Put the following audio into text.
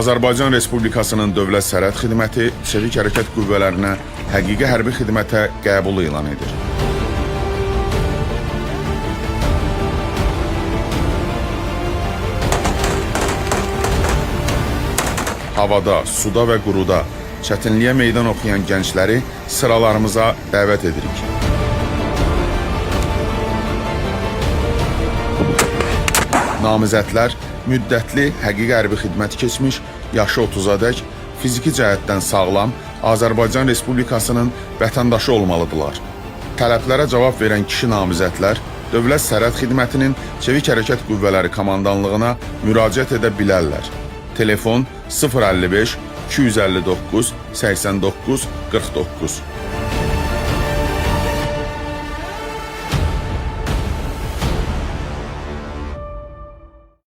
Azərbaycan Respublikasının Dövlət Sərhəd Xidməti Çevik Hərəkət Qüvvələrinə həqiqi hərbi xidmətə qəbul elan edir. Havada, suda və quruda çətinliyə meydan oxuyan gəncləri sıralarımıza dəvət edirik. Namizədlər müddətli həqiqi hərbi xidmət keçmiş, yaşı 30-adək, fiziki cəhətdən sağlam, Azərbaycan Respublikasının vətəndaşı olmalıdırlar. Tələblərə cavab verən kişi namizədlər Dövlət Sərhəd Xidmətinin Çevik Hərəkət Qüvvələri Komandanlığına müraciət edə bilərlər. Telefon 055 259 89 49.